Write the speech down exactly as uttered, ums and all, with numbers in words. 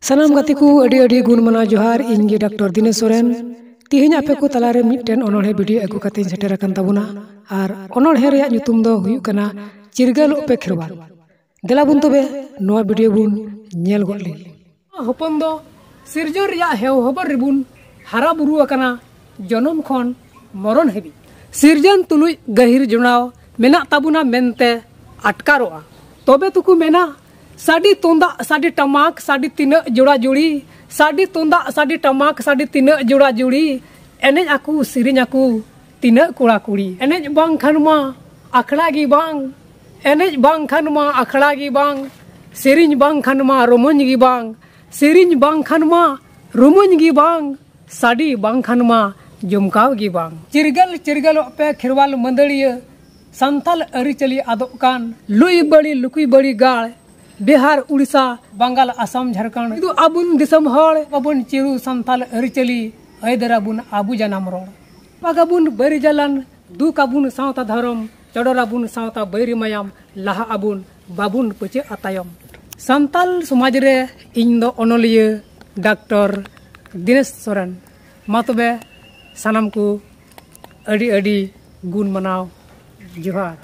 ᱥᱟᱱᱟᱢ ᱜᱟᱛᱮ ᱠᱚ ᱟᱹᱰᱤ ᱟᱹᱰᱤ ᱜᱩᱱ ᱢᱟᱱᱟᱣ ᱡᱚᱦᱟᱨ᱾ ᱤᱧ ᱜᱮ ᱰᱟᱠᱛᱚᱨ ᱫᱤᱱᱮᱥ ᱥᱚᱨᱮᱱ᱾ ᱛᱤᱦᱤᱧ ᱟᱯᱮ ᱠᱚ ᱛᱟᱞᱟᱨᱮ ᱢᱤᱫᱴᱮᱱ ᱚᱱᱚᱬᱦᱮ ᱵᱷᱤᱰᱤᱭᱳ ᱟᱹᱜᱩ ᱠᱟᱛᱮᱧ ᱥᱮᱴᱮᱨ ᱟᱠᱟᱱ ᱛᱟᱵᱚᱱᱟ᱾ ᱟᱨ ᱚᱱᱚᱬᱦᱮ ᱨᱮᱭᱟᱜ ᱧᱩᱛᱩᱢ ᱫᱚ ᱦᱩᱭᱩᱜ ᱠᱟᱱᱟ ᱪᱤᱨᱜᱟᱹᱞᱚᱜ ᱯᱮ ᱠᱷᱮᱨᱣᱟᱞ᱾ ᱫᱮᱞᱟ ᱵᱚᱱ ᱛᱚᱵᱮ ᱱᱚᱣᱟ ᱵᱷᱤᱰᱤᱭᱳ ᱵᱚᱱ ᱧᱮᱞ ᱜᱚᱫ ᱞᱮᱜᱮ᱾ ᱦᱚᱯᱚᱱ ᱫᱚ ᱥᱤᱨᱡᱚᱱ ᱨᱮᱭᱟᱜ ᱦᱮᱣ ᱦᱚᱵᱚᱨ ᱨᱮᱵᱚᱱ ᱦᱟᱨᱟ ᱵᱩᱨᱩ ᱟᱠᱟᱱᱟ᱾ ᱡᱚᱱᱚᱢ ᱠᱷᱚᱱ ᱢᱚᱨᱚᱱ ᱦᱟᱹᱵᱤᱡ ᱥᱤᱨᱡᱚᱱ ᱛᱩᱞᱩᱡ ᱜᱟᱹᱦᱤᱨ ᱡᱚᱲᱟᱣ ᱢᱮᱱᱟᱜ ᱛᱟᱵᱚᱱᱟ ᱢᱮᱱᱛᱮ ᱟᱴᱠᱟᱨᱚᱜᱼᱟ᱾ ᱛᱚᱵᱮ ᱛᱩᱠᱩ ᱢᱮᱱᱟ, ᱥᱟᱰᱮ ᱛᱩᱢᱫᱟᱜ, ᱥᱟᱰᱮ ᱴᱟᱢᱟᱠ, ᱥᱟᱰᱮ ᱛᱤᱱᱟᱹᱜ ᱡᱳᱲᱟ ᱡᱩᱲᱤ, ᱥᱟᱰᱮ ᱛᱩᱢᱫᱟᱜ, ᱥᱟᱰᱮ ᱴᱟᱢᱟᱠ, ᱥᱟᱰᱮ ᱛᱤᱱᱟᱹᱜ ᱡᱳᱲᱟ ᱡᱩᱲᱤ, ᱮᱱᱮᱡ ᱟᱠᱚ, ᱥᱮᱨᱮᱧ ᱟᱠᱚ ᱛᱤᱱᱟᱹᱜ ᱠᱚᱲᱟ ᱠᱩᱲᱤ᱾ ᱮᱱᱮᱡ ᱵᱟᱝ ᱠᱷᱟᱱ ᱢᱟ ᱟᱠᱷᱲᱟ ᱜᱮ ᱵᱟᱝ, ᱮᱱᱮᱡ ᱵᱟᱝ ᱠᱷᱟᱱ ᱢᱟ ᱟᱠᱷᱲᱟ ᱜᱮ ᱵᱟᱝ, ᱥᱮᱨᱮᱧ ᱵᱟᱝ ᱠᱷᱟᱱ ᱢᱟ ᱨᱚᱢᱚᱡᱽ ᱜᱮ ᱵᱟᱝ, ᱥᱮᱨᱮᱧ ᱵᱟᱝ ᱠᱷᱟᱱ ᱢᱟ ᱨᱚᱢᱚᱡᱽ ᱜᱮ ᱵᱟᱝ, ᱥᱟᱰᱮ ᱵᱟᱝ ᱠᱷᱟᱱ ᱢᱟ ᱡᱚᱢᱠᱟᱣ ᱜᱮ ᱵᱟᱝ᱾ ᱪᱤᱨᱜᱟᱹᱞ ᱪᱤᱨᱜᱟᱹᱞᱚᱜ ᱯᱮ ᱠᱷᱮᱨᱣᱟᱞ ᱢᱟᱹᱫᱟᱹᱲᱤᱭᱟᱹ, ᱥᱟᱱᱛᱟᱞ ᱟᱹᱨᱤᱪᱟᱹᱞᱤ ᱟᱫᱚᱜ ᱠᱟᱱ᱾ ᱞᱩᱭ ᱵᱟᱹᱲᱤ ᱞᱩᱠᱩᱭ ᱵᱟᱹᱲᱤ ᱜᱟᱲ, ᱵᱤᱦᱟᱨ, ᱩᱲᱤᱥᱥᱟ, ᱵᱟᱝᱜᱟᱞ, ᱟᱥᱟᱢ, ᱡᱷᱟᱲᱠᱷᱚᱸᱰ᱾ ᱤᱫᱩ ᱟᱵᱚᱱ ᱫᱤᱥᱚᱢ ᱦᱚᱲ, ᱟᱵᱚᱱ ᱪᱤᱨᱩ ᱥᱟᱱᱛᱟᱞ ᱟᱹᱨᱤᱪᱟᱹᱞᱤ, ᱟᱹᱭᱫᱟᱹᱨ ᱟᱵᱚᱱ ᱟᱵᱚ ᱡᱟᱱᱟᱢ ᱨᱚᱲ᱾ ᱯᱟᱜᱟᱵᱚᱱ ᱵᱟᱹᱨᱤ ᱡᱟᱞᱟᱱ, ᱫᱩᱠ ᱟᱵᱚᱱ ᱥᱟᱶᱛᱟ ᱫᱷᱚᱨᱚᱢ, ᱪᱚᱰᱚᱨ ᱟᱵᱚᱱ ᱥᱟᱶᱛᱟ ᱵᱟᱹᱭᱨᱤ ᱢᱟᱭᱟᱢ, ᱞᱟᱦᱟ ᱟᱵᱚᱱ ᱵᱟᱵᱚᱱ ᱯᱟᱹᱪᱟᱹᱜᱼᱟ ᱛᱟᱭᱚᱢ᱾ ᱥᱟᱱᱛᱟᱞ ᱥᱚᱢᱟᱡᱽ ᱨᱮ ᱤᱧ ᱫᱚ ᱚᱱᱚᱞᱤᱭᱟᱹ ᱰᱟᱠᱛᱚᱨ ᱫᱤᱱᱮᱥ ᱥᱚᱨᱮᱱ᱾ ᱢᱟ ᱛᱚᱵᱮ ᱥᱟᱱᱟᱢ ᱠᱚ ᱟᱹᱰᱤ ᱟᱹᱰᱤ ᱜᱩᱱ ᱢᱟᱱᱟᱣ ᱡᱚᱦᱟᱨ᱾